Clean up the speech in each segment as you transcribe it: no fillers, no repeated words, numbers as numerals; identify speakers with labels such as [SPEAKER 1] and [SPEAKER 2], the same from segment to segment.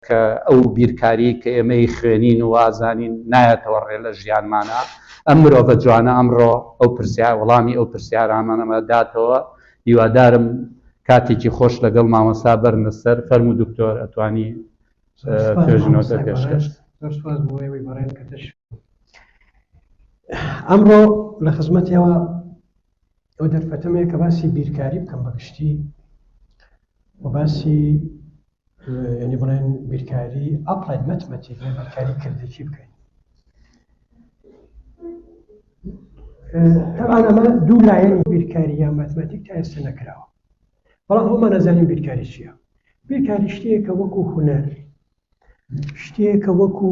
[SPEAKER 1] کە ئەو بیرکاریەی کە ئێمە ئەیخوێنین و ئازانین نایەتەوە ڕێ لە ژیانمانا، ئەم مرۆڤە جوانە ئەمڕۆ ئەو پرسیار وەڵامی ئەو پرسیارانەمە داتەوە، هیوادارم کاتێکی خۆش لەگەڵ مامۆستا بەرنە سەر، فەرموو دکتۆر ئەتوانی
[SPEAKER 2] زۆر سوپاس
[SPEAKER 1] توێژینەوەکە
[SPEAKER 2] مامۆستای
[SPEAKER 1] پێشکەش
[SPEAKER 2] بەڕێز، زۆر سوپاس بۆ ئێوەی بەڕێز کە تەشریف ئەمڕۆ لە خزمەت ئێوە ئەو دەرفەتەم هەیە کە باسی بیرکاری بکەم بە گشتی و باسی یعنی بڵێن بیرکاری applied mathematic یان بیرکاری کردەکی بکەین. تەبعەن ئەمە دوو لایەنی بیرکاری یا ماتماتیک تا ئێستا نەکراوە، بەڵام هەموومان ئەزانین بیرکاری چییە. بیرکاری شتێکە وەکو هونەر، شتێکە وەکو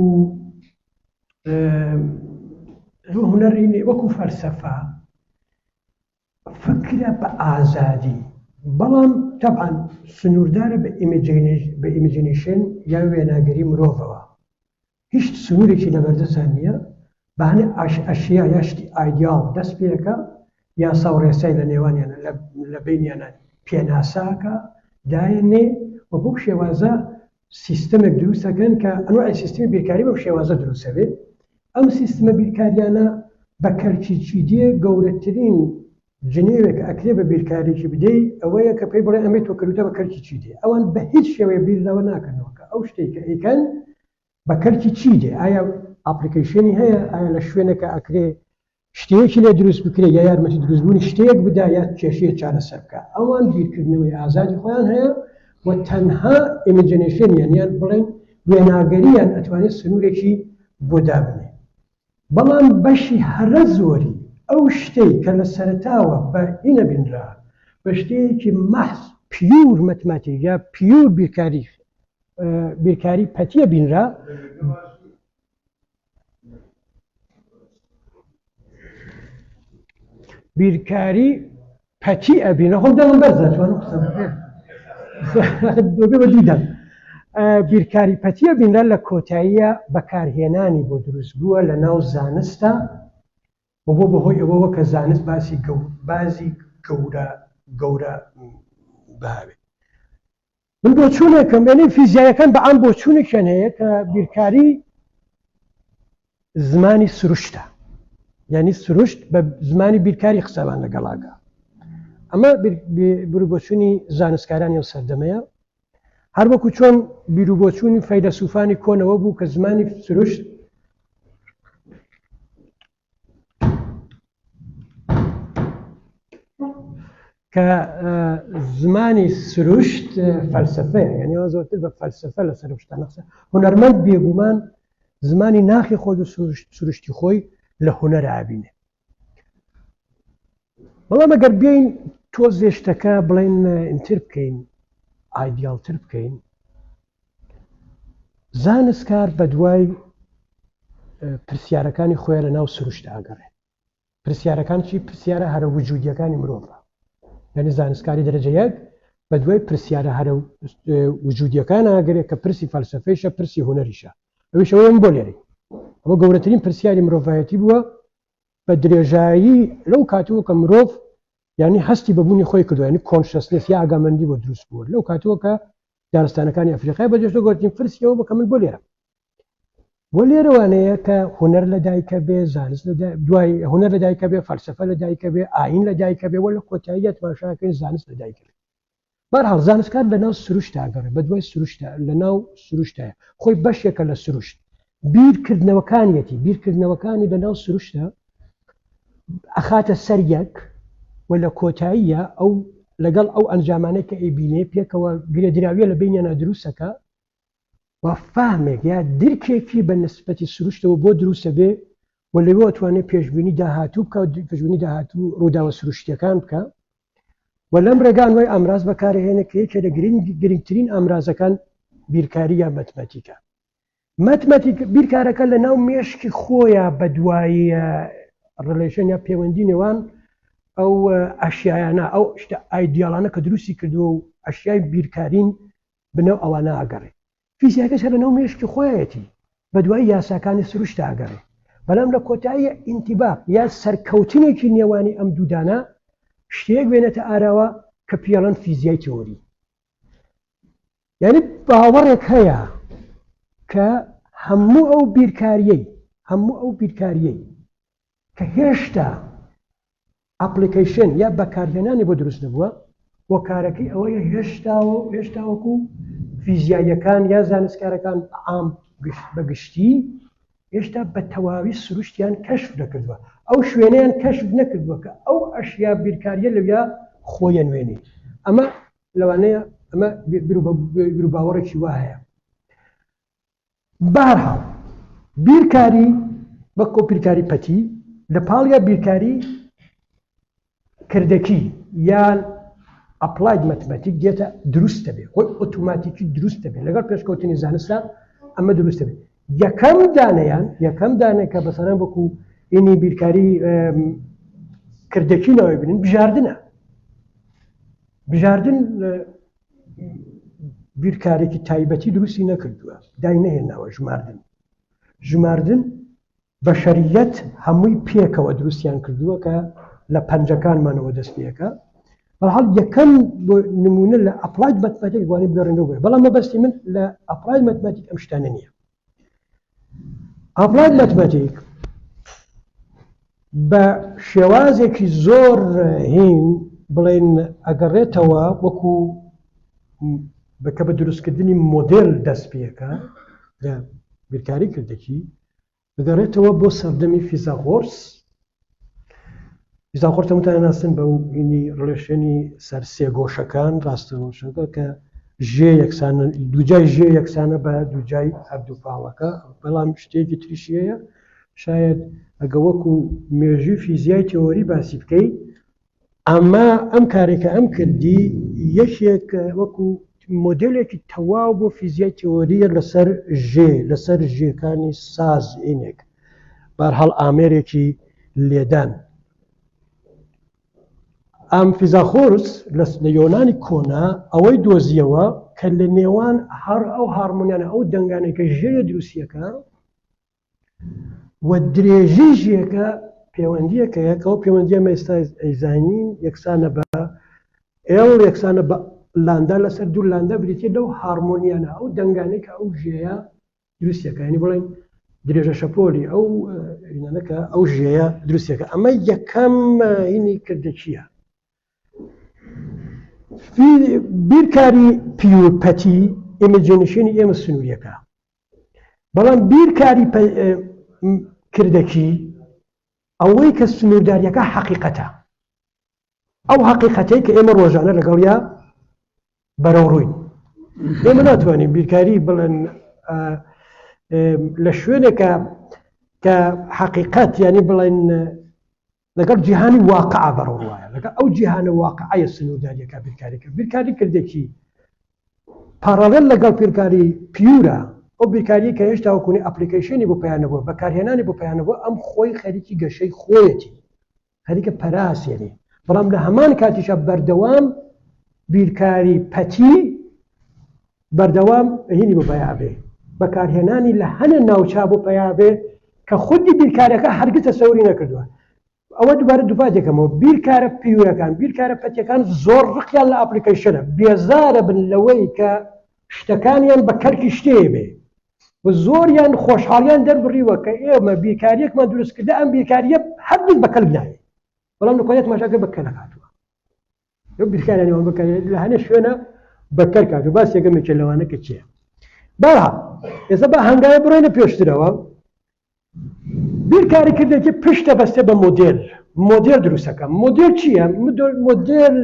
[SPEAKER 2] هونەری وەکو فەلسەفە، فکرە بە ئازادی، بەڵام تەبعەن سنووردارە بە imagination یا وێناگەری مرۆڤەوە، هیچ سنوورێکی لەبەردەستان نییە، بە هەنێ ئەشیا یا شتی ئایدیاڵ دەست پێکا، یاسا و ڕێسای لە نێوانیانە لە بەینیانە پێناساکا، دایەنێ و بەو شێوازە سیستەمێک دروست ئەکەن کە ئەنواعی سیستمی بیرکاری بەم شێوازە دروست ئەبێ. ئەم سیستمە بیرکاریانە بە کەلکی چی دێ؟ گەورەترین جنێوێک ئەکرێ بە بیرکارێکی بدەی ئەوەیە کە پێی بڵێ ئەمەی تۆ کردوتە بە کەلکی چی دێ؟ ئەوان بە هیچ شێوەیە بیر لەوە ناکەنەوە کە ئەو شتەی کە ئەیکەن بە کەلکی چی دێ؟ ئایا application ی هەیە؟ ئایا لە شوێنێکا ئەکرێ شتێکی لێ دروست بکرێ یا یارمەتی دروستبوونی شتێک بدا یا کێشەیەک چارەسەر بکا. ئەوان بیرکردنەوەی ئازادی خۆیان هەیە و تەنها imagination یان یان بڵێین وێناگەرییان ئەتوانێ سنوورێکی بۆ دابنێ. بەڵام بەشی هەرە زۆری ئەو شتەی کە لە سەرەتاوە بە هینە بینرا بە شتێکی مەحز pure مەتماتیک یا pure بیرکاری بیرکاری پەتیە بینرا، بیرکاری پەتی ئەبینە خۆم دەنگم بەرزە توانم قسە بکەم بە دوو دەنگ بیرکاری پەتیە بینرا لە کۆتاییە بەکارهێنانی بۆ دروست بووە لە ناو زانستە و بۆ بەهۆی ئەوەوە کە زانست باسی بازی گەورە گەورە بهاوێت من بۆچوونێکم یعنی فیزیایەکان بە عام بۆچوونێکیان هەیە کە بیرکاری زمانی سروشتە یعنی سروشت بە زمانی بیرکاری قسەمان لەگەڵاکە ئەمە بیروبۆچوونی زانستکارانی ئەو سەردەمەیە هەروەکو چۆن بیروبۆچوونی فەیلەسوفانی کۆنەوە بوو کە زمانی سروشت کە زمانی سروشت فەلسفەیە یعنی ئەوە زۆرتر بە فەلسفە لەسەر شتانە قسە هونەرمەند بێگومان زمانی ناخی خۆی و سروشتی خۆی لە هونەر ئابینێ بەڵام ئەگەر بین تۆزێ شتەکە بڵێن ئینتر بکەین ئایدیاڵتر بکەین زانستکار بەدوای پرسیارەکانی خۆیان لە ناو سروشت ئاگەڕێ پرسیارەکان چی پرسیارە هەرە وجودیەکانی مرۆڤە یعنی زانستکاری دەرەجە یەک بە دوای پرسیارە هەرە وجودیەکان ئاگرێ کە پرسی فەلسفەیشە پرسی هونەریشە ئەویش ئەوەیە من بۆ لێرەی ئەوە گەورەترین پرسیاری مرۆڤایەتی بووە بە درێژایی لەو کاتەوە کە مرۆڤ یعنی هەستی بە بوونی خۆی کردووە یعنی consciousness یا ئاگامەندی بۆ دروست بووە لەو کاتەوە کە دارستانەکانی ئەفریقای بەجێشتووە گەورەترین پرسی ئەوە بووە کە من بۆ لێرەم بۆ لێرەوانەیە کە هونەر لە دایکە بێ زانست لە دوای هونەر لە دایکە بێ فەلسفە لە دایکە بێ ئاین لە دایکە بێ وە لە کۆتاییە تماشاکەین زانست لە دایکە بێ بەرحاڵ زانستکار لە ناو سروشتا گەڕێ بە دوای سروشتا لە ناو سروشتایە خۆی بەشێکە لە سروشت بیرکردنەوەکانیەتی بیرکردنەوەکانی لە ناو سروشتە ئەخاتە سەر یەک و لە کۆتاییە ئەو لەگەڵ ئەو ئەنجامانەی کە ئەیبینێ پێکەوە گرێدراویە لە بینیانە دروستەکە و فامێک یا درکێکی بە نسبەتی سروشتەوە بۆ دروستە بێ و لەوێ ئەتوانێ پێشبینی داهاتوو بکە پێشبینی داهاتوو ڕووداوە سروشتیەکان بکە و لەم ڕێگا ئەنوای ئامراز بەکارهێنێ کە یەکێ لە گرنگ گرنگترین ئامرازەکان بیرکاری یا مەتمەتیکە. مەتمەتیک بیرکارەکە لە ناو مێشکی خۆیە بە دوایی relation یا پەیوەندی نێوان ئەو ئەشیایانە ئەو شتە ئایدیاڵانە کە دروستی کردووە و ئەشیای بیرکارین بنەو ئەوانە ئەگەڕێ. فیزیاکەش هەر لەناو مێشکی خۆیەتی بەدوای یاساکانی سروشتا ئەگەڕێ بەلام لە کۆتاییا ئینتیباق یا سەرکەوتنێکی نێوانی ئەم دوودانە شتێک بێنێتە ئاراوە کە پێڵەن فیزیای تئۆری یعنی باوەڕێک هەیە. کە هەموو ئەو بیرکاریەی هەموو ئەو بیرکاریەی کە هێشتا application یا بەکارهێنانی بۆ دروست نەبووە، هۆکارەکەی ئەوەیە هێشتا و هێشتا وەکو فیزیاییەکان یا زانستکارەکان عام بە گشتی هێشتا بە تەواوی سروشتیان کەشف نەکردووە، ئەو شوێنەیان کەشف نەکردووە کە ئەو ئەشیا بیرکاریە لەویا خۆیە نوێنێ. ئەمە لەوانەیە ئەمە بیروباوەڕێکی وا هەیە. بەهەرحاڵ بیرکاری وەک ئەو بیرکاری پەتی لە پاڵیا بیرکاری کردەکی یان applied mathematic دێتە دروست دەبێت خۆی ئۆتۆماتیکی دروست دەبێت لەگەڵ پێشکەوتنی زانستە ئەمە دروست دەبێت یەکەم دانەیان یەکەم دانە کە بەسەران وەکو ئینی بیرکاری کردەکی ناوی بنین بژاردنە بژاردن بیرکارێکی تایبەتی دروستی نەکردووە دای نەهێناوە ژماردن ژماردن بەشەریەت هەمووی پێکەوە دروستیان کردووە کە لە پەنجەکانمانەوە دەست پێەکە بەڵحاڵ یەکەم نمونە لە applied mathematic وانی بگەڕێنەوە بێ بەڵام مەبەستی من لە applied mathematic ئەم شتانە نییە applied mathematic بە شێوازێکی زۆر هین بڵێن ئەگەڕێتەوە وەکو بەکە بە دروستکردنی مۆدێل دەست پێەکە لە بیرکاری کردەکی بگەڕێتەوە بۆ سەردەمی فیزاغۆرس. فیزاغۆرس هەمووتان ناسن بە هینی relation ی سەر سێ گۆشەکان ڕاستەگۆشەکە کە ژێ یەکسانە دووجای ژێ یەکسانە بە دووجای هەردوو پاڵەکە بەڵام شتێکی تریشی هەیە شاید ئەگە وەکو مێژووی فیزیای تێۆری باسی بکەی ئەمە ئەم کارێک کە ئەم کردی یەکێک وەکو مۆدێلێکی تەواو بۆ فیزیای تێۆریە لەسەر ژێ لەسەر ژێکانی ساز ئینێک بارحاڵ ئامێرێکی لێدان ئەم فیزاخۆرس لە یۆنانی کۆنا ئەوەی دۆزیەوە کە لە نێوان هەر ئەو هارمۆنیانە ئەو دەنگانەی کە ژێ دروستیەکە و درێژی ژیەکە پەیوەندیەکە هەیە کە ئەو پەیوەندیە ئێمە ئێستا ئەیزانین یەکسانە بە L یەکسانە بە لاندا لەسەر دوو لاندا بریتە لەو هارمۆنیانە ئەو دەنگانەی کە ئەو ژێیە دروستەکە ینی بڵێن درێژە شەپۆلی ئەو کە ئەو ژێیە دروستەکە ئەمە یەکەم هینی کردەکیە بیرکاری pure پەتی imagination ی ئێمە سنووریەکە بەڵام بیرکاری کردەکی ئەوەی کە سنوورداریەکە حەقیقەتە ئەو حەقیقەتەی کە ئێمە ڕۆژانە لەگەڵیا بەرەو ڕووین ئێمە ناتوانین بیرکاری بڵێن لە شوێنێکە کە حەقیقەت ینی بڵێن لەگەڵ جیهانی واقع بەرەوڕوایە لەگەڵ ئەو جیهانە واقعەیە سنوورداریەکە بیرکاری کرد بیرکاری کردێکی parallel لەگەڵ بیرکاری pure ە ئەو بیرکاری کە هێشتا وەکوونی application ی بۆ پەیا نەبووە بەکارهێنانی بۆ پەیا نەبووە ئەم خۆی خەریکی گەشەی خۆیەتی خەریکە پەراسێنێ بەڵام لە هەمان کاتیشە بەردەوام بیرکاری پەتی بەردەوام هینی بۆ پەیا بێ بەکارهێنانی لە هەنێ ناوچە بۆ پەیا بێ کە خودی بیرکارەکە هەرگیز تەسەوری نەکردووە ئەوە دووبارە دووپات دەکەمەوە بیرکارە pure ەکان بیرکارە پەتیەکان زۆر ڕقیان لە application ە بێزارە بن لەوەی کە شتەکانیان بە کەلکی شتێ بێ و زۆریان خۆشحاڵیان دەربڕیوە کە ئێمە بیرکاریەکمان دروست کردە ئەم بیرکاریە هەرگیز بە کەلک نایێ بەڵام لە کۆتایی تەماشاکە بە کەلک هاتووە لەو بیرکاریانی وان بکە لە هەنێ شوێنە بەکەر کات و باس یەکەم یەکێ لەوانە کە چییە بەڵام ئێستا بە هەنگاوێ بڕۆینە پێشترەوە بیرکاری کردێکی پشتە بەستێ بە مۆدێل مۆدێل دروستەکە مۆدێل چییە مۆدێل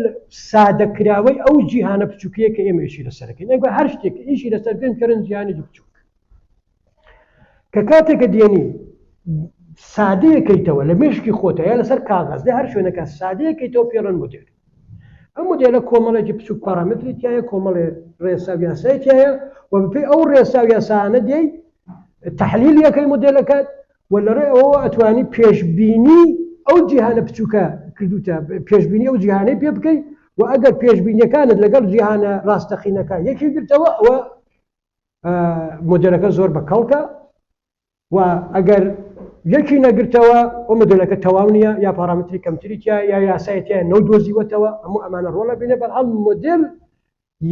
[SPEAKER 2] سادەکراوەی ئەو جیهانە بچووکەیە کە ئێمە ئیشی لەسەرەکەین ئەگەر هەر شتێک ئیشی لەسەر بکەین کەرن جیهانێکی بچووک کە کاتێکە دێنی سادەیەکەیتەوە لە مێشکی خۆتە یا لەسەر کاغەز لە هەر شوێنەکە سادەیەکەیتەوە پێڵەن مۆدێل ئەم مۆدێلە کۆمەڵێکی بچووک پارامتری تایە کۆمەڵێ ڕێسا و یاسای تایە و بەپێی ئەو ڕێسا و یاسانە دێی تحلیل یەکەی مۆدێلەکەت و لە ڕێ ئەوەوە ئەتوانی پێشبینی ئەو جیهانە بچووکە کردوتە پێشبینی ئەو جیهانەی پێ بکەی و ئەگەر پێشبینیەکانت لەگەڵ جیهانە ڕاستەقینەکە یەکی گرتەوە ئەوە مۆدێلەکە زۆر بە کەڵکە و ئەگەر یەکی نەگرتەوە ئەو مۆدێلەکە تەواو نییە یا پارامتری کەمتری تیا یا یاسای تیا نەو دۆزیوەتەوە هەموو ئەمانە ڕۆڵە بینێ بەڵام مۆدێل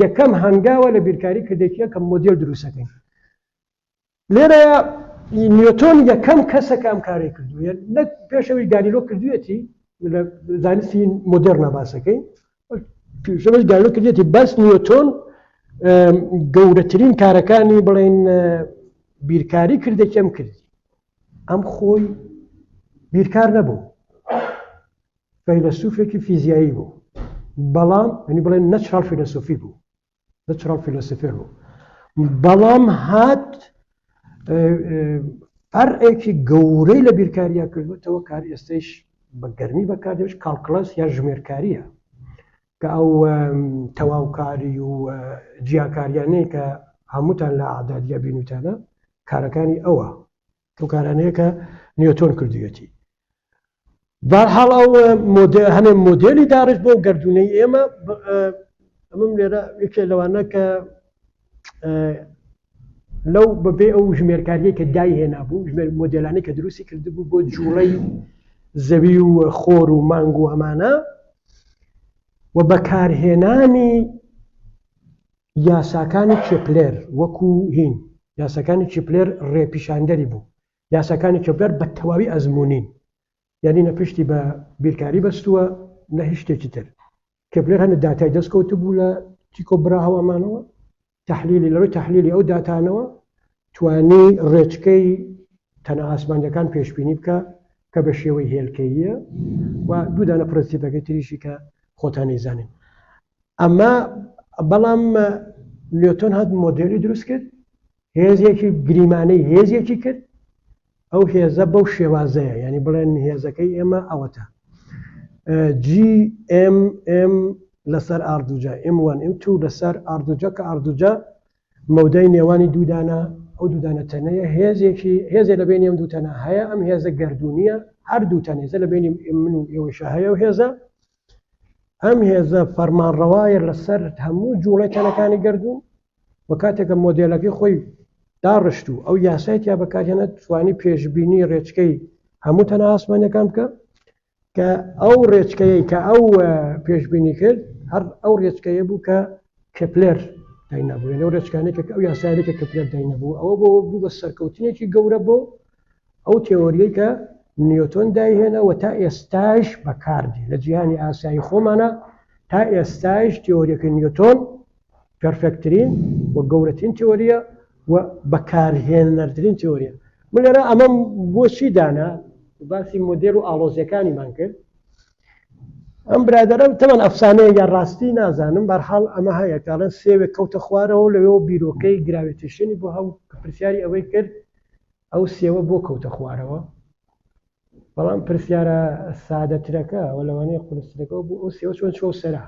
[SPEAKER 2] یەکەم هەنگاوە لە بیرکاری کردێکیە کە مۆدێل دروستەکەین. لێرەیە نیۆتۆن یەکەم کەسە کە ئەم کارەی کردووە، نەک پێشەوەی گالیلۆ کردوویەتی لە زانستی مۆدێرنە باسەکەی پێشەوەی گالیلۆ کردێتی، بەس نیۆتۆن گەورەترین کارەکانی بڵێن بیرکاری کردێکی ئەم کردی. ئەم خۆی بیرکار نەبوو، فەیلەسوفێکی فیزیایی بوو، بەڵام یعنی بڵێن natural فیلەسوفی بوو، natural philosopher بوو، بەڵام هات فەرعێکی گەورەی لە بیرکاریە کردوتەوە کار ئێستەیش بە گەرمی بەکاردێش calculus یا ژمێرکاریە کە ئەو تەواوکاری و جیاکاریانەی کە هەمووتان لە ئادادیە بینوتانە کارەکانی ئەوە ئەو کارانەیە کە نیۆتۆن کردویەتی. بەرحاڵ ئەو هەنێ مۆدێلی داڕشت بۆ گردونەی ئێمە. ئەمم لێرە یەکێ لەوانە کە لەو بەبێ ئەو ژمێرکاریە کە دایهێنا بوو، ژمێر مۆدێلانی کە دروستی کردبوو بۆ جوڵەی زەوی و خۆر و مانگ و ئەمانە و بەکارهێنانی یاساکانی کێپلێر وەکو هین یاساکانی کێپلێر ڕێپیشاندەری بوو. یاساکانی کێپلەر بە تەواوی ئەزموونین، یانی نە پشتی بە بیرکاری بەستووە نە هیچ شتێکی تر. کێپلەر هەندێک داتای دەست کەوتبوو لە تیکۆ براهە و ئەمانەوە، تەحلیلی لە ڕووی تەحلیلی ئەو داتانەوە توانی ڕێچکەی تەنە ئاسمانیەکان پێشبینی بکە کە بە شێوەی هێلکەییە و دوو دانە پرەنسیپەکەی تریشی کە خۆتان نەیزانین. ئەمە بەڵام نیۆتۆن هات مۆدێلی دروست کرد، هێزێکی گریمانەی هێزێکی کرد، ئەو هێزە بەو شێوازەیە، یعنی بڵێن هێزەکەی ئێمە ئەوەتە جی ئێم ئێم لەسەر ئاردوجا ئێم وان ئێم تو لەسەر ئاردوجا کە ئاردوجا مەودای نێوانی دوودانە ئەو دوودانە تەنەیە، هێزێکی هێزێ لە بینی ئەم دوو تەنە هەیە، ئەم هێزە گردونیە، هەر دوو تەن هێزە لە بینی من و ئێوەشە هەیە و هێزە ئەم هێزە فەرمانڕەوایە لەسەر هەموو جوڵەی تەنەکانی گردون و کاتێکە مۆدێلەکەی خۆی داڕشت و ئەو یاسای تیا بەکارهێنا توانی پێشبینی ڕێچکەی هەموو تەنە ئاسمانیەکان بکە کە ئەو ڕێچکەیە کە ئەو پێشبینی کرد هەر ئەو ڕێچکەیە بوو کە کێپلەر داینابوو، یعنی ئەو ڕێچکانەی کە ئەو یاسایانەی کە کێپلەر داینابوو. ئەوە بۆ بوو بە سەرکەوتنێکی گەورە بۆ ئەو تێۆریەی کە نیۆتۆن دایهێنا و تا ئێستاش بەکاردێ لە جیهانی ئاسایی خۆمانە. تا ئێستاش تێۆریەکەی نیۆتۆن perfect ترین و گەورەترین تێۆریە و بەکارهێنەرترین تێۆریە. من لێرە ئەمەم بۆچی دانا؟ باسی مۆدێل و ئاڵۆزیەکانیمان کرد. ئەم برادەرە تەمان ئەفسانەیە یا ڕاستی نازانم، بەرحاڵ ئەمە هەیە کاڵێن سێوێک کەوتە خوارەوە لەوێەوە بیرۆکەی gravitation ی بۆ هەبوو کە پرسیاری ئەوەی کرد ئەو سێوە بۆ کەوتە خوارەوە. بەڵام پرسیارە سادەترەکە و لەوانەیە قورسترەکە بوو ئەو سێوە چۆن چوە سەرا.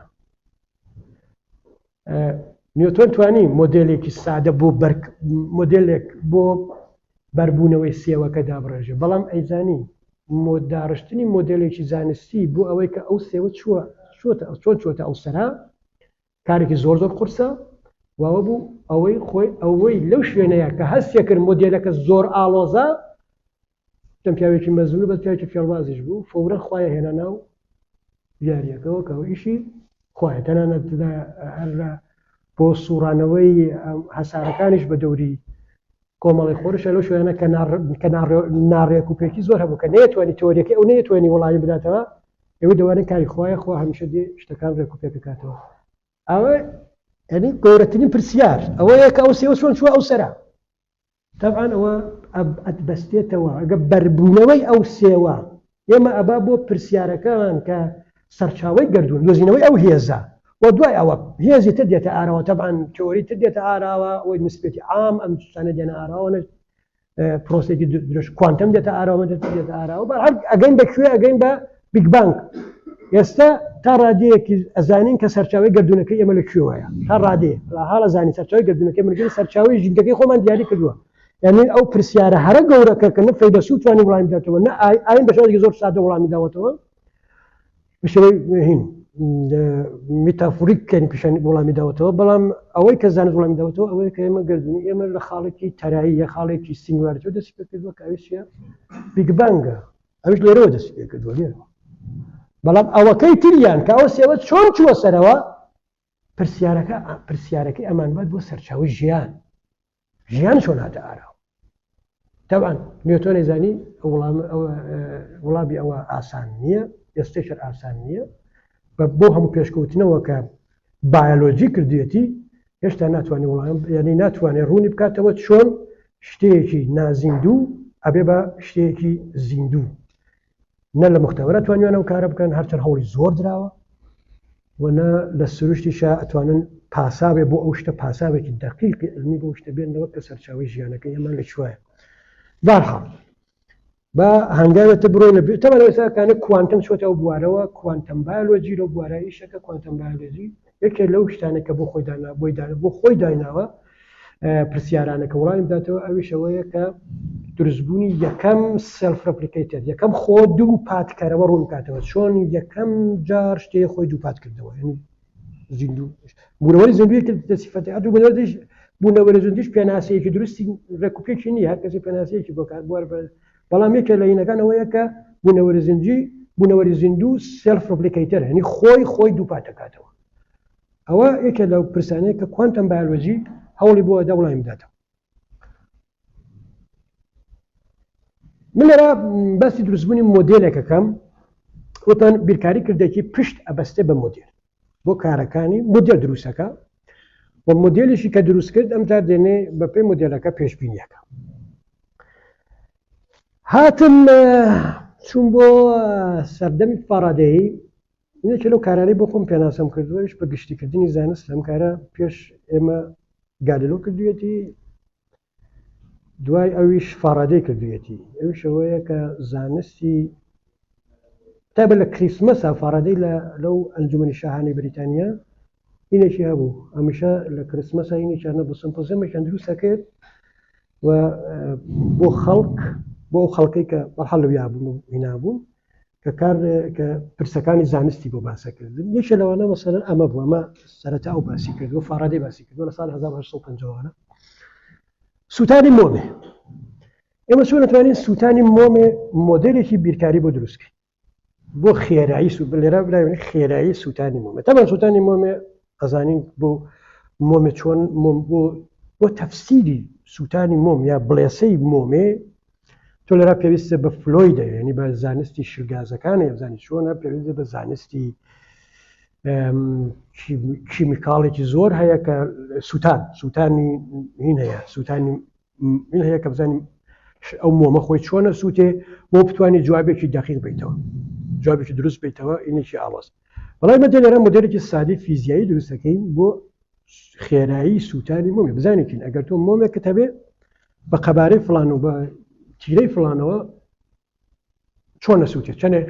[SPEAKER 2] نیوتۆن توانی مۆدێلێکی سادە بۆ مۆدێلێک بۆ بەربوونەوەی سێوەکە دابڕێژێ، بەڵام ئەیزانی داڕشتنی مۆدێلێکی زانستی بۆ ئەوەی کە ئەو سێوە چووە چۆتە چۆن چۆتە ئەو سەرا کارێکی زۆر زۆر قورسە. واوە بوو ئەوەی خۆی ئەوەی لەو شوێنەیە کە هەستێ کرد مۆدێلەکە زۆر ئاڵۆزە، چەند پیاوێکی مەزن و بەس پیاوێکی فێڵبازیش بوو، فەورەن خوایە هێنا ناو یاریەکەوە کە ئەو ئیشی خوایە. تەنانەت هەر لە بۆ سوڕانەوەی هەسارەکانیش بە دەوری کۆمەڵی خۆرشە لەو شوێنە کە ناڕێک و پێکی زۆر هەبوو کە نەیەتوانی تۆریەکەی ئەو نەیەتوانی وەڵامی بداتەوە، ئێوە دەوانن کاری خوایە، خوا هەمیشە دێ شتەکان ڕێک و پێک بکاتەوە. ئەوە یعنی گەورەترین پرسیار ئەوەیە کە ئەو سێوە چۆن چووە ئەو سەرە. تەبعەن ئەوە ئەتبەستێتەوە ئەگە بەربوونەوەی ئەو سێوە ئێمە ئەبا بۆ پرسیارەکان کە سەرچاوەی گەردوون دۆزینەوەی ئەو هێزە و دوای ئەوە هێزی تر دێتە ئاراوە، تەبعەن تیۆری تر دێتە ئاراوە، ئەوەی نسبەتی عام ئەم شتانە دێنە ئاراوە، پرۆسێکی درێژ کوانتەم دێتە ئاراوە دێتە ئاراوە، بە هەر ئەگەین بە کوێ؟ ئەگەین بە Big Bang. ئێستا تا ڕادەیەکی ئەزانین کە سەرچاوی گردونەکەی ئێمە لە کوێوەیە، تا ڕادەیە لە حاڵە زانین سەرچاوی گردونەکەی ئێمە لە سەرچاوی ژینگەکەی خۆمان دیاری کردووە. یعنی ئەو پرسیارە هەرە گەورەکە کە نە فەیلەسوف توانی وڵامی بداتەوە نە ئاین بە شێوازێکی زۆر سادە وڵامی داوەتەوە، بە شێوەی هین metaphoric کەنی پیشان وڵامی داوەتەوە، بەڵام ئەوەی کە زانست وڵامی داوەتەوە ئەوەیە کە ئێمە گردونی ئێمە لە خاڵێکی تەرایی یا خاڵێکی singularity ەوە دەستی پێکردووە کە ئەویش چییە؟ Big Bang ە. ئەویش لێرەوە دەستی پێکردووە لێرەوە. بەڵام ئەوەکەی تریان کە ئەو سێوە چۆن چووە سەرەوە، پرسیارەکە پرسیارەکەی ئەمان بات بۆ سەرچاوەی ژیان، ژیان چۆن هاتە ئاراوە. تەبعەن نیوتۆن ئەیزانی وڵامی ئەوە ئاسان نییە، ئێستەیش هەر ئاسان نییە. بە بۆ هەموو پێشکەوتنەوە کە بایۆلۆجی کردوێتی هێشتا ناتوانێت وڵام یعنی ناتوانێت ڕوونی بکاتەوە چۆن شتێکی نازیندوو ئەبێ بە شتێکی زیندوو. نە لە مختبەرە توانیویانە ئەو کارە بکەن هەرچەند هەوڵی زۆر دراوە و نە لە سروشتیشا ئەتوانن پاساوێ بۆ ئەو شتە پاساوێکی دەقیقی علمی بۆ شتە بێنەوە کە سەرچاوەی ژیانەکەی ئەمان لە کوایە. بارحاڵ با هەنگاوێتە بڕۆینە تەبعەن ئێستا کانە کوانتەم چۆتە ئەو بوارەوە، کوانتەم بایۆلۆجی لەو بوارە ئیشەکە. کوانتەم بایۆلۆجی یەکێک لەو شتانە کە بۆ خۆی دانا بۆی دانا بۆ خۆی دایناوە پرسیارانە کە وڵامی بداتەوە ئەویش ئەوەیە کە دروستبوونی یەکەم self replicator یەکەم خۆ دوو پاتکەرەوە ڕوون بکاتەوە چۆن یەکەم جار شتێ خۆی دوو پات کردەوە یعنی زیندوو بوونەوەری زیندووی کرد لە سیفەتی هەردوو بوونەوەریش بوونەوەری زیندووش پێناسەیەکی دروستی ڕێکوپێکی نییە هەر کەسی پێناسەیەکی بۆ کار بوار بەڵام یەکێ لە هینەکان ئەوەیە کە بوونەوەری زیندوی بوونەوەری زیندوو self replicator یعنی خۆی خۆی دووپات دەکاتەوە. ئەوە یەکێ لەو پرسانەیە کە کوانتەم بایۆلۆجی هەوڵی بۆ ئەدا وڵامی بداتەوە. من لێرە باسی دروستبوونی مۆدێلێکەکەم وتان بیرکاری کردێکی پشت ئەبەستێ بە مۆدێل بۆ کارەکانی مۆدێل دروستەکە و مۆدێلیشی کە دروست کرد ئەم جار دێنێ بەپێی مۆدێلەکە پێشبینیەکە. هاتم چوون بۆ سەردەمی فارادەی یەکێ لەو کارانەی بۆ خۆم پێناسەم کردووە ئەویش بە گشتیکردنی زانست ئەم کارە پێش ئێمە گالیلۆ کردوویەتی دوای ئەویش فاڕادەی کردوویەتی ئەویش ئەوەیە کە زانستی تایبەت لە کریسمەسا فاڕادەی لە لەو ئەنجومەنی شاهانەی بریتانیا هینێکی هەبوو هەمیشە لە کریسمەسا هینێکیان نەبوو سمپۆزیەمێکیان دروست دەکرد و بۆ خەڵک بۆ ئەو خەڵکەی کە بەرحاڵ لەویا بوون و هینا بوون کە کار کە پرسەکانی زانستی بۆ باسەکردن یەکێ لەوانە مەسەلەن ئەمە بوو ئەمە سەرەتا ئەو باسی کردووە فارادەی باسی کردووە لە ساڵ 1850 سووتانی مۆمێ ئێمە چۆن دەتوانین سووتانی مۆمێ مۆدێلێکی بیرکاری بۆ دروستکەین بۆ خێرایی سو لێرە بلاوێن خێرایی سووتانی مۆمێ تەبعەن سووتانی مۆمێ ئەزانین بۆ مۆمێ چۆن مۆم بۆ بۆ تەفسیری سووتانی مۆم یا بڵێسەی مۆمێ تۆ لێرە پێویستە بە fluid ە یعنی بە زانستی شلگازەکانە بزانی چۆنە پێویستە بە زانستی کیمیکاڵێکی زۆر هەیە کە سووتان سووتانی هین هەیە سووتانی من هەیە کە بزانین ئەو مۆمە خۆی چۆنە سووتێ بۆ بتوانانی جوابێکی دقیق بیتەوە جوابێکی دروست بیتەوە ئینێکی ئاڵۆز بەڵای مەدە لێرە مۆدێلێکی سادی فیزیایی دروستەکەین بۆ خێرایی سووتانی مۆمێ بزانێکین ئەگەر تۆ مۆمێکت هەبێ بە قەبارەی فلان و بە تیرەی فلانەوە چۆن نەسووتێ چەندێک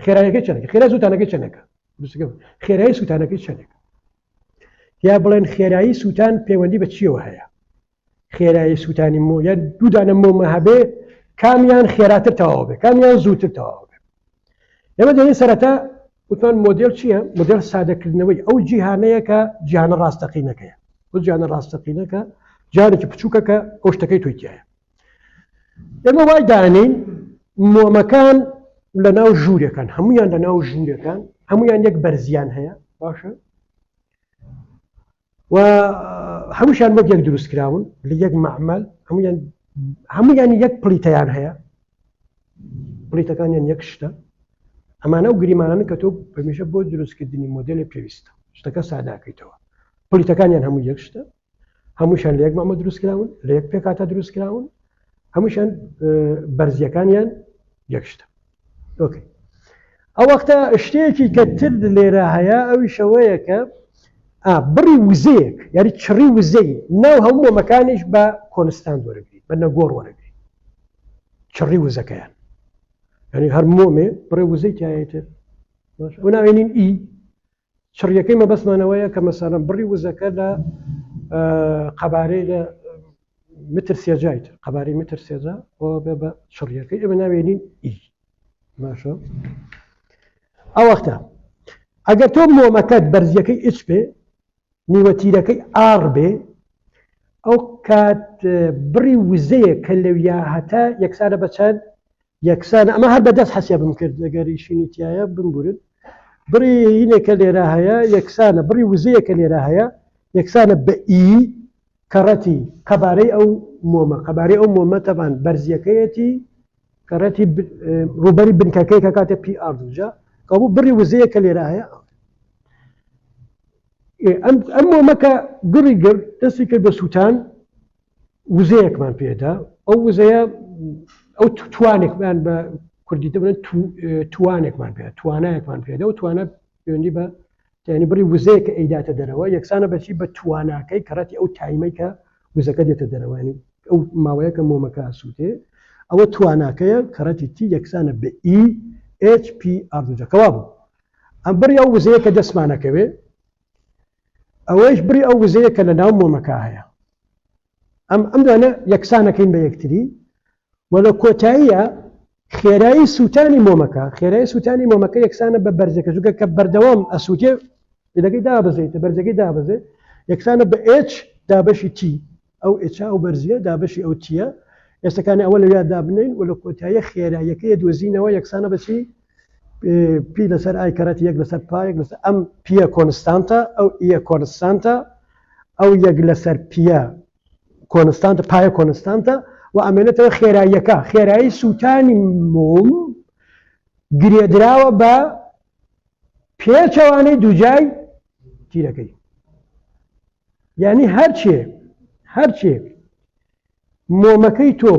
[SPEAKER 2] خێرایەکەی چەندێک خێرا سووتانەکەی چەندێکە خێرایی سووتانەکەی چەندێک یا بڵێن خێرایی سووتان پەیوەندی بە چیەوە هەیە خێرایی سووتانی مۆ یا دوو دانە مۆمە هەبێ کامیان خێراتر تەواو بێ کامیان زووتر تەواو بێ ئێمە دەێن سەرەتا وتمان مۆدێل چییە؟ مۆدێل سادەکردنەوەی ئەو جیهانەیە کە جیهانە ڕاستەقینەکەیە ئەو جیهانە ڕاستەقینەکە جارێکی بچووکە کە ئەو شتەکەی تۆی تایە ئێمە وای دانین مۆمەکان لە ناو ژوورەکان هەمویان لە ناو ژوورەکان هەمویان یەک بەرزیان هەیە باشە و هەمووشیان وەک یەک دروست کراون لە یەک مەعمەل هەمویان هەمویان یەک پڵیتەیان هەیە پڵیتەکانیان یەک شتە ئەمانە و گریمانانە کە تۆ هەمیشە بۆ دروستکردنی مۆدێلی پێویستە شتەکە ساداکەیتەوە پڵیتەکانیان هەموو یەک شتە هەمووشیان لە یەک مامە دروست کراون لە یەک پێکاتە دروست کراون هەمووشیان بەرزیەکانیان یەک شتە okay ئەو وەختە شتێکی کە تر لێرە هەیە ئەویش ئەوەیە کە بڕی وزەیەک یاری چڕی وزەی ناو هەموو مۆمەکانیش بە constant وەرەگری بە نەگۆڕ وەرەگری چڕی وزەکەیان یعنی هەر مۆمێ بڕێ وزەی تایەتر ئەو ناوێنین E چڕیەکەی مەبەستمانەوەیە کە مەسەلەن بڕی وزەکە لە قەبارەی لە متر سێجای تر قەبارەی متر سێجا بۆ بێ بە چڕیەکەی ئێمە ناوێنین E باشە ئەو وەختە ئەگەر تۆ مۆمەکەت بەرزیەکەی H بێ نیوەتیرەکەی R بێ ئەو کات بڕی وزەیە کە لەویا هەتا یەکسانە بە چەند یەکسانە ئەمە هەر بەدەست حەسێبم کرد ئەگەر ئیشینی تایە بمبورن بڕی هینێکە لێرە هەیە یەکسانە بڕی وزەیەکە لێرە هەیە یەکسانە بە E. کەڕەتی قەبارەی ئەو مۆمە، قەبارەی ئەو مۆمە تەبان بەرزیەکەیەتی کەڕەتی ڕووبەری بنکەکەی کە کاتێ پی ئار دووجا کەبوو بڕی وزەیە کە لێرە هەیە. ئەم ئەم مۆمەکە گڕی گرت دەستی کرد بە سووتان، وزەیەکمان پێدا، ئەو وزەیە ئەو توانێکمان بە کوردی دەبن توانێکمان پێ توانایەکمان پێدا و توانا پەیوەندی بە یعنی بڕی وزەیە کە ئەیداتە دەرەوە یەکسانە بەچی بە تواناکەی کەڕەتی ئەو تایمەی کە وزەکە دێتە دەرەوە، یعنی ئەو ماوەیە کە مۆمەکە ئەسووتێ ئەوە تواناکەیە کەڕەتی تی یەکسانە بە ئی ئێچ پی ئار دووجا. کەوا بوو ئەم بڕی ئەو وزەیە کە دەستمانەکەوێ ئەوەیش بڕی ئەو وزەیە کە لە ناو مۆمەکە هەیە. ئەم ئەم دوانە یەکسانەکەین بە یەکتری و لە کۆتاییە خێرایی سووتانی مۆمەکە خێرایی سووتانی مۆمەکە یەکسانە بە بەرزەکە، چونکە کە بەردەوام ئەسووتێ لەگەی دابەزێتە بەرزەکەی دابەزێ یەکسانە بە H دابەشی T، ئەو H ئەو بەرزیە دابەشی ئەو تیە. ئێستەکانی ئەوە لەویا دابنین و لە کۆتاییە خێراییەکەی دۆزینەوە یەکسانە بە چی؟ پی لەسەر ئای کەرەتی یەک لەسەر پا یەک لەسەر ئەم پیە کۆنستانتە، ئەو ئیە کۆنستانتە، ئەو یەک لەسەر پیە کۆنستانتە، پایە کۆنستانتە و ئەمێنێتەوە خێراییەکە. خێرایی سووتانی مۆم گرێدراوە بە پێچەوانەی دووجای تیرەکەی. یعنی هەرچێ هەرچێ مۆمەکەی تۆ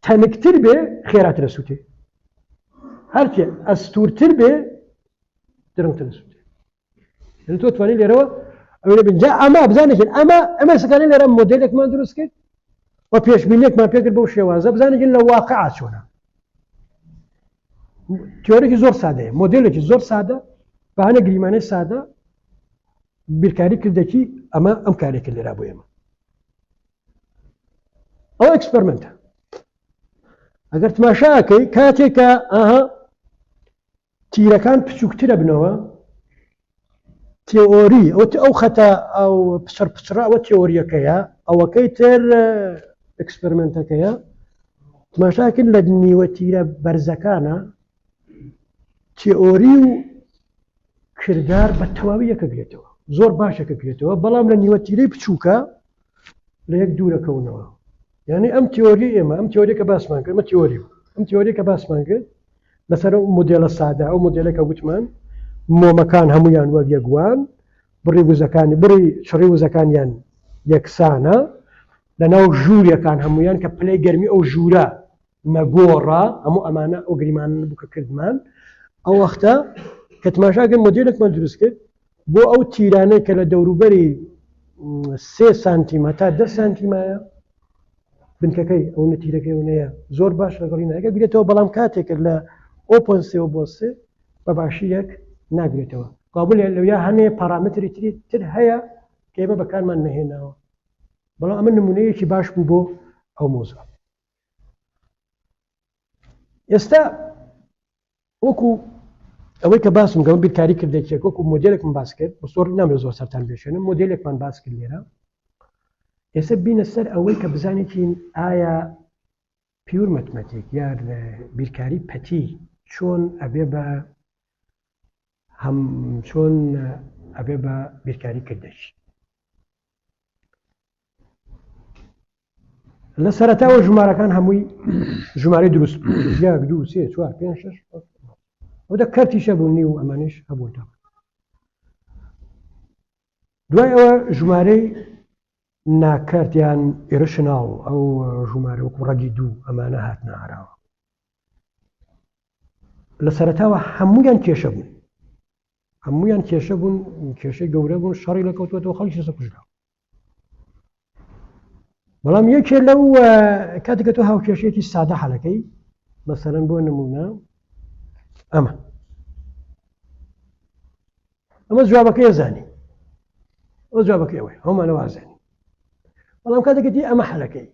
[SPEAKER 2] تەنکتر بێ خێراترە سووتێ، هەرچێ ئەستورتر بێ درەنگتر سووتێ. یعنی تۆ توانی لێرەوە ئەوێ بن. جا ئەمە بزانێکین ئەمە ئەمە سەکانی لێرە مۆدێلێکمان دروست کرد و پێشبینێکمان پێکرد بەو شێوازە بزانێکین لە واقع چۆنە. تیۆرێکی زۆر سادەیە، مۆدێلێکی زۆر سادە بە هەنێک گریمانەی سادە بیرکاری کردێکی ئەمە ئەم کارێک لێرا بۆ ئێمە. ئەو ئەکسپەرمنتە ئەگەر تماشاکەی کاتێکە ئاها تیرەکان بچووکترە بنەوە، تێئۆری ئەو ئەو خەتە ئەو پچڕ پچڕە ئەوە تێئۆریەکەیە، ئەوەکەی تر ئەکسپەرمنتەکەیە. تماشاکرد لە نیوە تیرە بەرزەکانە تێئۆری و کردار بە تەواوی یەکەگرێتەوە، زۆر باش یەکەگرێتەوە، بەڵام لە نیوە تیرەی بچووکە لە یەک دوورەکەونەوە. یعنی ئەم تیۆری ئێمە، ئەم تیۆری کە باسمان کرد، ئەمە تیۆری بوو، ئەم تیۆری کە باسمان کرد لەسەر ئەو مۆدێلە سادە، ئەو مۆدێلە کە وتمان مۆمەکان هەمویان وەک یەکوان، بڕی وزەکانی بڕی چڕی وزەکانیان یەکسانە لە ناو ژوورەکان هەمویان کە پلەی گەرمی ئەو ژوورە نەگۆڕە، هەموو ئەمانە ئەو گریمانە بوو کە کردمان. ئەو وەختە کە تماشاکرد مۆدێلێکمان دروست کرد بۆ ئەو تیرانەی کە لە دەوروبەری 3 سانتیم هەتا 10 سانتیمایە بنکەکەی ئەو نەتیرەکەی ئەو نەیە زۆر باش لەگەڵی ناگە گرێتەوە، بەڵام کاتێک لە ئۆپۆن سێ بۆ سێ بە باشی یەک ناگرێتەوە. قابل لەویا هەنێ پارامتری تری تر هەیە کە ئێمە بەکارمان نەهێناوە، بەڵام ئەمە نمونەیەکی باش بوو بۆ ئەو مۆزوع. ئێستا وەکو ئەوەی کە باسم گەم بیرکاری کردێکێک وەکو مۆدێلێکم باس کرد، بە زۆر نامێ زۆر سەرتان بێشێنم، مۆدێلێکمان باس کرد لێرە. ئێستا بینە سەر ئەوەی کە بزانێکین ئایا پیور مەتمەتیک یا بیرکاری پەتی چۆن ئەبێ بە هەم چۆن ئەبێ بە بیرکاری کردێکی. لە سەرەتاوە ژمارەکان هەمووی ژمارەی دروست بوو، یەک دوو سێ چوار پێنج شەش، ئەو دە کەرتیشە بوو نیو ئەمانیش هەبوون. تا دوای ئەوە ژمارەی ناکەرت یان ئیرشناڵ ئەو ژمارە وەکو ڕەگی دوو ئەمانە هاتنە ئاراوە. لە سەرەتاوە هەمویان کێشە بوون، هەمویان کێشە بوون، کێشەی گەورە بوون، شەڕی لە کەوتوەتەوە، خەڵکی لەسەر کوژرا. بەڵام یەکێ لەو کاتێک تۆ هاوکێشەیەکی سادە حەلەکەی، مەسەلەن بۆ نمونە ئەمە ئەمە جوابەکەی زانی، ئەو جوابەکەی ئەوەی هەمووانە وازانی. بەڵام کاتێک دی ئەمە حەلەکەی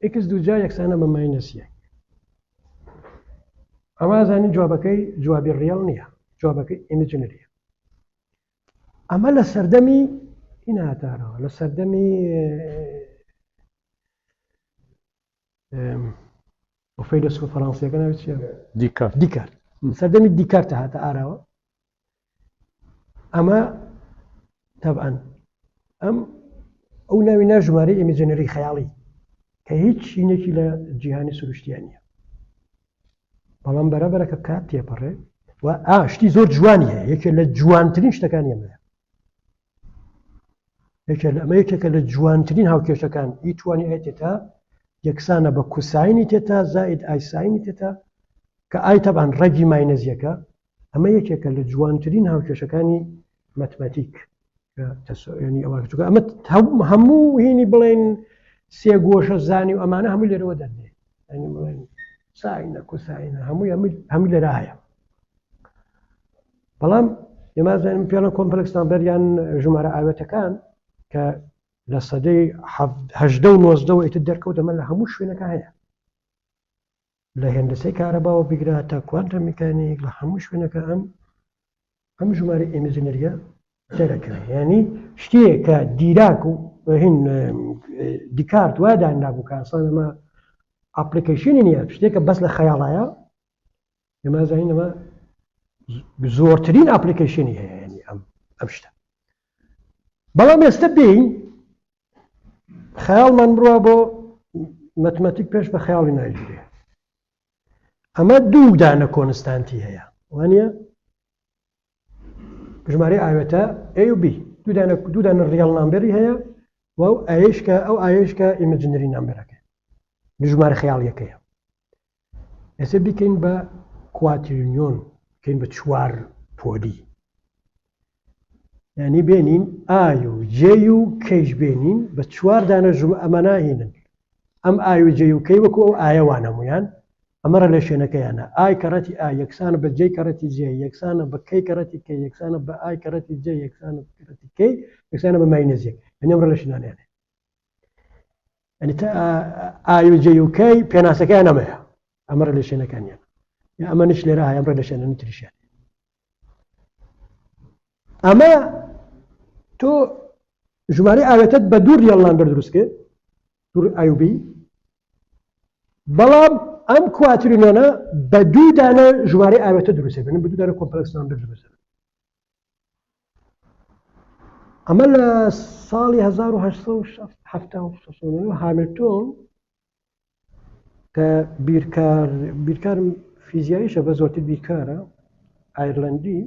[SPEAKER 2] ئکس دوو جا یەکسانە بە ماینەس یەک، ئەمە زانی جوابەکەی جوابی ڕیاڵ نییە، جوابەکەی ئیمجنریە. ئەمە لە سەردەمی ئیناتارەوە، لە سەردەمی فەیلەسوفە فەڕەنسیەکە ناوی چییە؟
[SPEAKER 1] دیکارت.
[SPEAKER 2] دیکارت. سەردەمی دیکارت هاتە ئاراوە. ئەمە تەبعەن ئەم ئەو ناوی نا ژمارەی imaginary خەیاڵی کە هیچ شینێکی لە جیهانی سروشتیان نییە. بەڵام بەرەبەرە کە کات تێپەڕێ و ئا شتی زۆر جوانی هەیە، یەکێ لە جوانترین شتەکانی ئەمەیە. یەکێ لە ئەمە یەکێکە لە جوانترین هاوکێشەکان ئی توانی i theta یەکسانە بە cosine ی theta زائید i sine ی theta کە i تەبان ڕەگی minus یەکە. ئەمە یەکێکە لە جوانترین هاوکێشەکانی مەتمەتیک ینی ئەوە چونکە ئەمە هەموو هینی بڵێن سێ گۆشە زانی و ئەمانە هەموو لێرەوە دەردێ ینی بڵێن sine ە cosine ە هەمووی هەموو لێرە هەیە. بەڵام ئێمە زانیم پێڵە complex number یان ژمارە ئاوێتەکان کە لە سەدەی هەژدە و نۆزدەوە ئیتر دەرکەوت ئەمە لە هەموو شوێنەکە هەیە، لە هێندەسەی کارەباوە بگرە تا quantum mechanic لە هەموو شوێنەکە ئەم ئەم ژمارە imaginary ە دەرەکەوێت. یعنی شتێک کە دیراک و هین دیکارت وا دانرابوو کە ئاسان ئەمە application ی نییە، شتێکە بەس لە خەیاڵایە. ئێمە زانین ئەمە زۆرترین application ی هەیە، یعنی ئەم ئەم شتە. بەڵام ئێستا بین خەیاڵمان بڕوا بۆ مەتمەتیک پێش بە خەیاڵی ناگیرێ. ئەمە دوو دانە constant ی هەیە، وانە ژمارەی ئاوێتە A و B، دوو دانە real number ی هەیە و ئەو ئایشکە ئەو ئایشکە imaginary number ەکە ژمارە خەیاڵیەکەیە. ئێستا بیکەین بە quaternion، بکەین بە چوار پۆلی، یعنی بێنین i و j و k یش بێنین بە چوار دانە ژم ئەمە ناهینن ئەم i و j و k وەکو ئەو ئایەوان هەمویان ئەمە relation ەکەیانە. i کەڕەتی i یەکسانە بە j کەڕەتی j یەکسانە بە k کەڕەتی k یەکسانە بە i کەڕەتی j یەکسانە بە کەڕەتی k یەکسانە بە minus یەک. یعنی ئەم relation انەیان هەیە. یعنی تا i و j و k پێناسەکەیان ئەمەیە، ئەمە relation ەکانیان. یا ئەمە نش لێرە هەیە، ئەم relation ە تریشیان. ئەمە تۆ ژمارەی ئاوێتەت بە دوو real number دروست کرد، دوو a و b، بەڵام ئەم quaternion ە بە دوو دانە ژمارەی ئاوێتە دروست بن، بە دوو دانە complex number دروست بن. ئەمە لە ساڵی 1879 هامیلتۆن کە بیرکار بیرکار فیزیاییشە بە زۆرتر بیرکارە ئایرلەندی،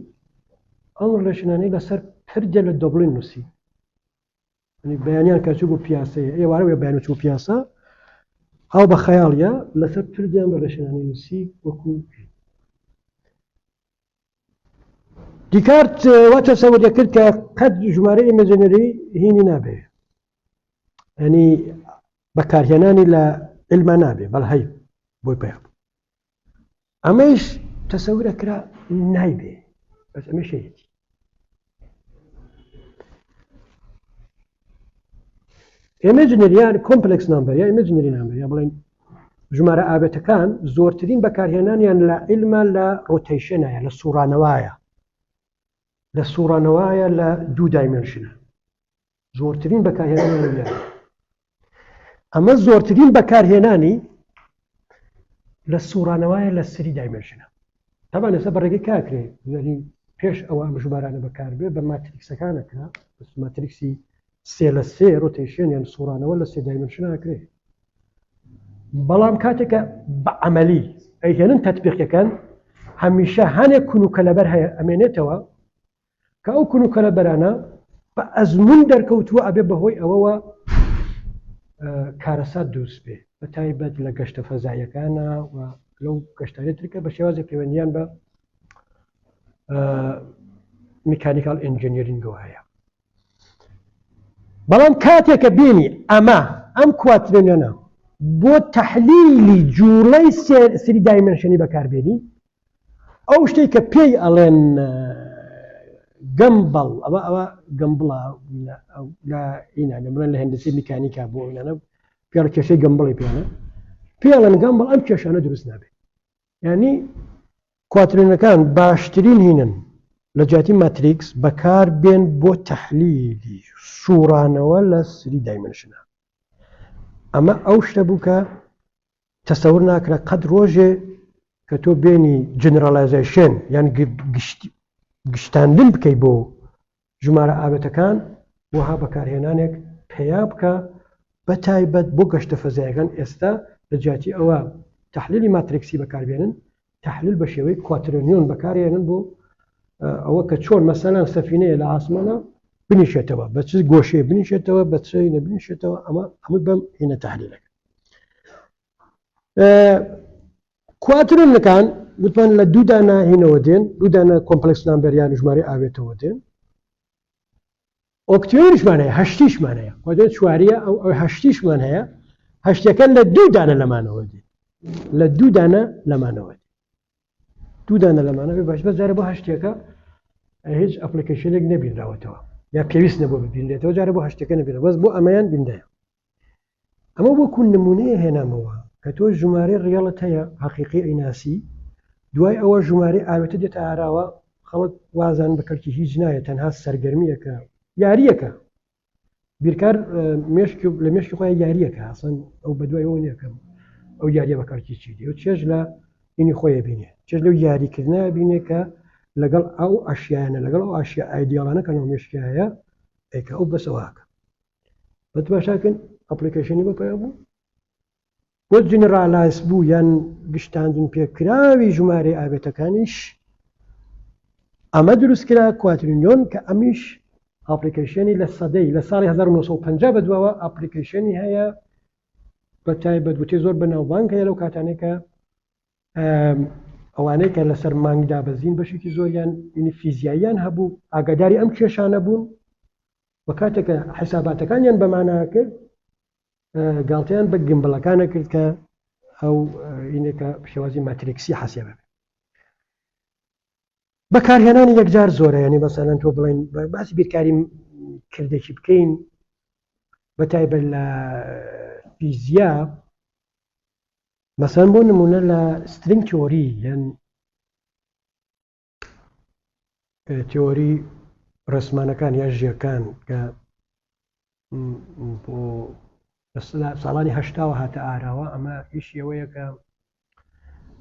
[SPEAKER 2] ئەم relation انەی لەسەر پردێ لە دۆبلین نووسی. بەیانیان کە چوو بۆ پیاسەیە، ئێوارە وێ بەیان چوو پیاسە، ئەو بە خەیاڵیە لەسەر پردیان بە relation انەی نووسی. وەکو دیکارت وا تەسەور دەکرد کە قەت ژمارە imaginary هینی نابێ، ینی بەکارهێنانی لە علما نابێ، بەڵ هەی بۆی پێ بوو. ئەمەیش تەسەورە کرا نایبێ، بەس ئەمە شەیەتی. imaginary یان complex number یا imaginary number یا بڵێن ژمارە ئاوێتەکان زۆرترین بەکارهێنانیان لە علما لە rotation ەیە، لە سوڕانەوەیە، لە سوڕانەوەیە لە دوو dimension ە زۆرترین بەکارهێنانیان لە ئەمە زۆرترین بەکارهێنانی لە سوڕانەوەیە لە three dimension ە. تەبان ئێستا بە ڕێگەی کاکرێ، یعنی پێش ئەوە ئەم ژمارانە بەکاربێ بە matrix ەکانەکە، بەس matrix ی سێ لە سێ rotation یان سوڕانەوە لە سێ dimension ئاکرێ. بەڵام کاتێکە بە عملی ئەیهێنن تەتبیقەکان هەمیشە هەنێک کون و کەلەبەر هەیە ئەمێنێتەوە، کە ئەو کون و کەلەبەرانە بە ئەزمون دەرکەوتووە ئەبێ بەهۆی ئەوەوە کارەسات دروست بێ، بە تایبەت لە گەشتە فەزاییەکانە و لەو گەشتانە ترکە بە شێوازی پەیوەندیان بە mechanical engineering ەوە هەیە. بەڵام کاتێکە بینی ئەمە ئەم quaternion ە بۆ تەحلیلی جوڵەی three dimension ی بەکاربێنی، ئەو شتێک کە پێی ئەڵێن gumball، ئەوە ئەوە gumball ە لە ئینا لە بڵێن لە هەندەسی میکانیکا بۆ ئەوانە پێڵ کێشەی gumball ی پێڵێن، پێڵەن gumball، ئەم کێشانە دروست نابێت. یعنی quaternion ەکان باشترین هینن لە جیاتی matrix بەکار بێن بۆ تەحلیلی سوڕانەوە لە three dimension ە. ئەمە ئەو شتە بوو کە تەسەور ناکرا قەت ڕۆژێ کە تۆ بێنی generalization یان گشتاندن بکەی بۆ ژمارە ئاوێتەکان وەها بەکارهێنانێک پەیا بکە بە تایبەت بۆ گەشتە فەزایەکان ئێستا لە جیاتی ئەوە تەحلیلی ماتریکسی بەکاربێنن تەحلیل بە شێوەی کواترۆنیۆن بەکارێنن بۆ ئەوە کە چۆن مەسەلەن سەفینەیە لە ئاسمانە بنیشێتەوە بە چ گۆشەیە بنیشێتەوە بە چ نەبنیشێتەوە ئەمە هەمووی بەم هینە تەحلیلەکە کواترۆنەکان وتمان لە دوو دانە هینەوە دێن دوو دانە complex number یان ژمارەی ئاوێتەوە دێن ئۆکتیۆنیشمان هەیە هەشتیشمان هەیە کواترۆن چواریە ئەو ئەو هەشتیشمان هەیە هەشتەکە لە دوو دانە لەمانەوە دێن لە دوو دانە لەمانەوە دێن دوو دانە لەمانە بێ باش بەس جارە بۆ هەشتەکە هیچ application ێک نەبینراوەتەوە یا پێویست نەبوو ببینرێتەوە جارە بۆ هەشتەکە نەبینرا بەس بۆ ئەمەیان بیندایە ئەمە وەکو نمونەیە هێنامەوە کە تۆ ژمارەی real ت هەیە حەقیقی ئەیناسی دوای ئەوە ژمارەی ئاوێتە دێتە ئاراوە خەڵک وازان بە کەلکی هیچ نایە تەنها سەرگەرمیەکە یاریەکە بیرکار مێشکی لە مێشکی خۆی یاریەکە ئەسڵەن ئەو بەدوای ئەوە نییە کە ئەو یاریە بە کەڵکی چی دێ و چێژ لە ئینی خۆی بینێ چێژ لەو یاریکردنە بینێ کە لەگەڵ ئەو ئەشیانە لەگەڵ ئەو ئاشیا ئایدیاڵانە کە ناو مێشکی هەیە ئەیکە ئەو بەسەواکە بە تماشاکەن application ی بۆ پەیا بوو بۆ generalize بوو یان گشتاندن پێکراوی ژمارەی ئاوێتەکانیش ئەمە دروستکرا quaternion کە ئەمیش application ی لە سەدەی لە ساڵی 1950 بەدواوە application ی هەیە بە تایبەت وتی زۆر بەناوبانگ هەیە لەو کاتانێک کە ئەوانەی کە لەسەر مانگ دابەزین بەشێکی زۆریان یعنی فیزیاییان هەبوو ئاگاداری ئەم کێشانە بوون و کاتێک کە حیساباتەکانیان بەمانە کرد گاڵتەیان بە گمبڵەکانە کرد کە ئەو ئینێکە شێوازی ماتریکسی حەسێبە بەکارهێنانی یەکجار زۆرە ینی مەسەلەن تۆ بڵێن باسی بیرکاری کردێکی بکەین بە تایبەت لە فیزیا مەسەن بۆ نمونە لە string theory یان تیۆری ڕێسمانەکان یا ژیەکان کە بۆ ساڵانی هەشتاوە هاتە ئاراوە ئەمە ئیشی ئەوەیە کە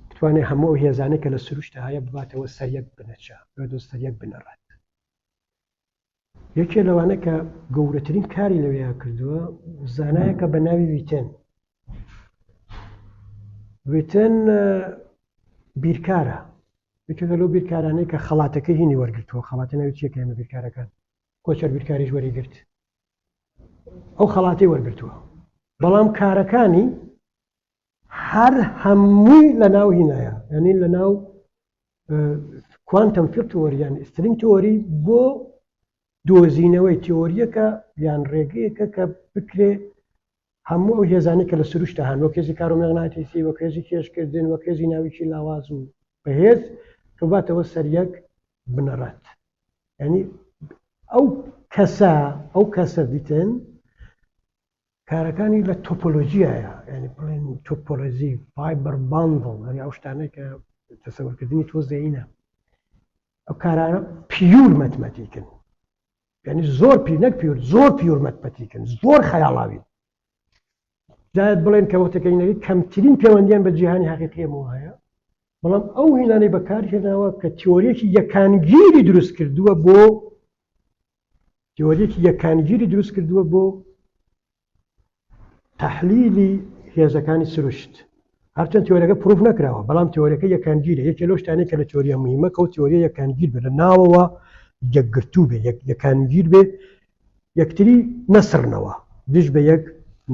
[SPEAKER 2] بتوانێت هەموو ئەو هێزانەی کە لە سروشتە هەیە بباتەوە سەر یەک بنەچە بێتەوە سەر یەک بنەڕەت یەکێ لەوانە کە گەورەترین کاری لەوێ کردووە زانایەکە بە ناوی ویتن ویتن بیرکارە یەکێکە لەو بیرکارانەی کە خەڵاتەکەی هینی وەرگرتووە خەڵاتی ناوی چیەکە ئێمە بیرکارەکان کۆچەر بیرکاریش وەریگرت ئەو خەڵاتی وەرگرتووە بەڵام کارەکانی هەر هەمووی لە ناو هینایە یعنی لە ناو quantum field theory یان string theory بۆ دۆزینەوەی تیۆریەکە یان ڕێگەیەکە کە بکرێ هەموو ئەو هێزانەی کە لە سروشتا هەن وەک هێزی کارۆمەغناتیسی وەک هێزی کێشکردن وەک هێزی ناویی لاواز و بەهێز کە باتەوە سەر یەک بنەڕەت یعنی ئەو کەسە ئەو کەسە بیتن کارەکانی لە تۆپۆلۆژیایە یعنی بڵێن تۆپۆلۆژی fiber bundle یعنی ئەو شتانەی کە تەسەورکردنی تۆ زەینە ئەو کارانە pure مەتمەتیکن یعنی زۆر پی نەک pure زۆر pure مەتمەتیکن زۆر خەیاڵاوین دایت بڵێن کە وەختەکەینەوی کەمترین پەیوەندیان بە جیهانی حقیقیەمەوە هەیە بەڵام ئەو هینانەی بەکارهێناوە کە تیۆریەکی یەکانگیری دروست کردووە بۆ تیۆریەکی یەکانگیری دروست کردووە بۆ تەحلیلی هێزەکانی سروشت هەرچەند تیۆرەکە proof نەکراوە بەڵام تیۆرەکە یەکانگیرە یەکێ لەو شتانەی کە لە تیۆریە مهمە کە ئەو تیۆریە یەکانگیر بێت لە ناوەوە یەکگرتوو بێ یەکانگیر بێ یەکتری نەسڕنەوە دژ بە یەک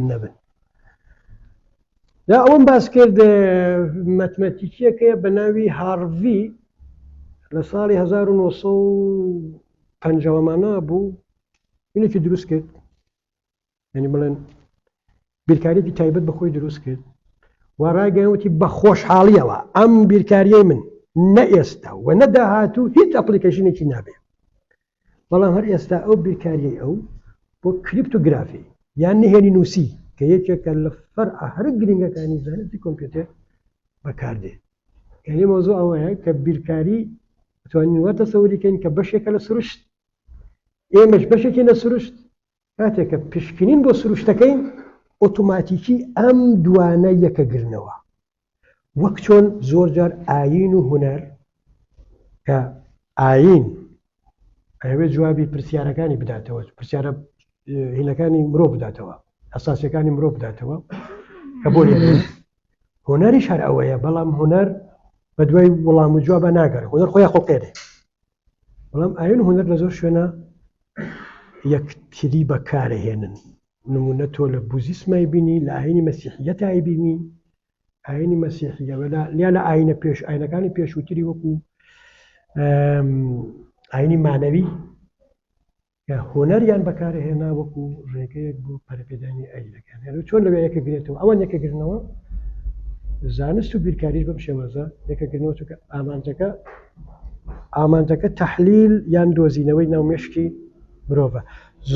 [SPEAKER 2] نەبن یا ئەوەم باس کرد مەتمەتیکیەکەیە بە ناوی هارڤی لە ساڵی 1950 بوو اینێکی دروست کرد یعنی بڵێن بیرکاریەکی تایبەت بە خۆی دروست کرد و ڕایگەیان وتی بە خۆشحاڵیەوە ئەم بیرکاریەی من نە ئێستا و نە داهاتوو هیچ application ێکی نابێ بەڵام هەر ئێستا ئەو بیرکاریەی ئەو بۆ کریپتۆگرافی یان نهێنی نووسی کە یەکێکە لە فەرعە هەرە گرنگەکانی زانستی کۆمپیوتەر بەکاردێ یعنی مۆزوع ئەوەیە کە بیرکاری توانین وا تەسەوری کەین کە بەشێکە لە سروشت ئێمەش بەشێکی لە سروشت کاتێک کە پشکنین بۆ سروشتەکەین ئۆتۆماتیکی ئەم دوانە یەکەگرنەوە وەک چۆن زۆرجار ئایین و هونەر کە ئایین ئەوێ جوابی پرسیارەکانی بداتەوە پرسیارە. هینەکانی مرۆ بداتەوە ئەساسیەکانی مرۆ بداتەوە کە بۆ لێرە هونەریش هەر ئەوەیە بەڵام هونەر بە دوای وەڵام و جوابە ناگەڕێ هونەر خۆیان خۆقێنێ بەڵام ئاین هونەر لە زۆر شوێنە یەکتری بەکارهێنن نمونە تۆ لە بوزیسمای بینی لە ئاینی مەسیحیەتای بینی ئاینی مەسیحیە یا لە ئاینە پێش ئاینەکانی پێشووتری وەکو ئاینی مانەوی کە هونەریان بەکارهێنا وەکو ڕێگەیەک بۆ پەرەپێدانی ئایینەکان. هەر چۆن لەوێ یەکەگرێتەوە، ئەوان یەکەگرنەوە، زانست و بیرکاریش بەم شێوازە یەکەگرنەوە، چونکە ئامانجەکە ئامانجەکە تەحلیل یان دۆزینەوەی ناو مێشکی مرۆڤە.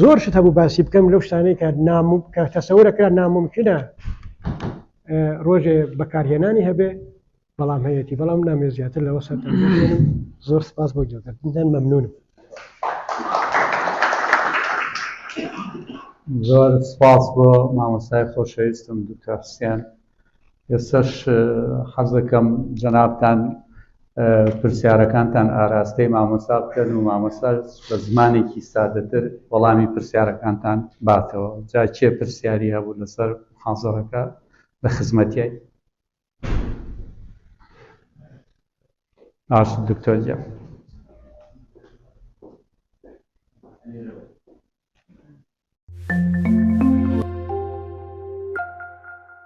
[SPEAKER 2] زۆر شت هەبوو باسی بکەم لەو شتانەی کە نام کە تەسەورەکرا ناممکنە ڕۆژێ بەکارهێنانی هەبێ بەڵام هەیەتی بەڵام نامێ زیاتر لەوە سەرتان بشێنم زۆر سپاس بۆ گوێگرتنتان مەمنونم.
[SPEAKER 1] زۆر سپاس بۆ مامۆستای خۆشەویستم دکتۆر حسێن ئێستاش حەز دەکەم جەنابتان پرسیارەکانتان ئاراستەی مامۆستا بکەن و مامۆستا بە زمانێکی سادەتر وەڵامی پرسیارەکانتان باتەوە جا کێ پرسیاری هەبوو لەسەر محازەرەکە لە خزمەتیای باش دکتۆر گیان.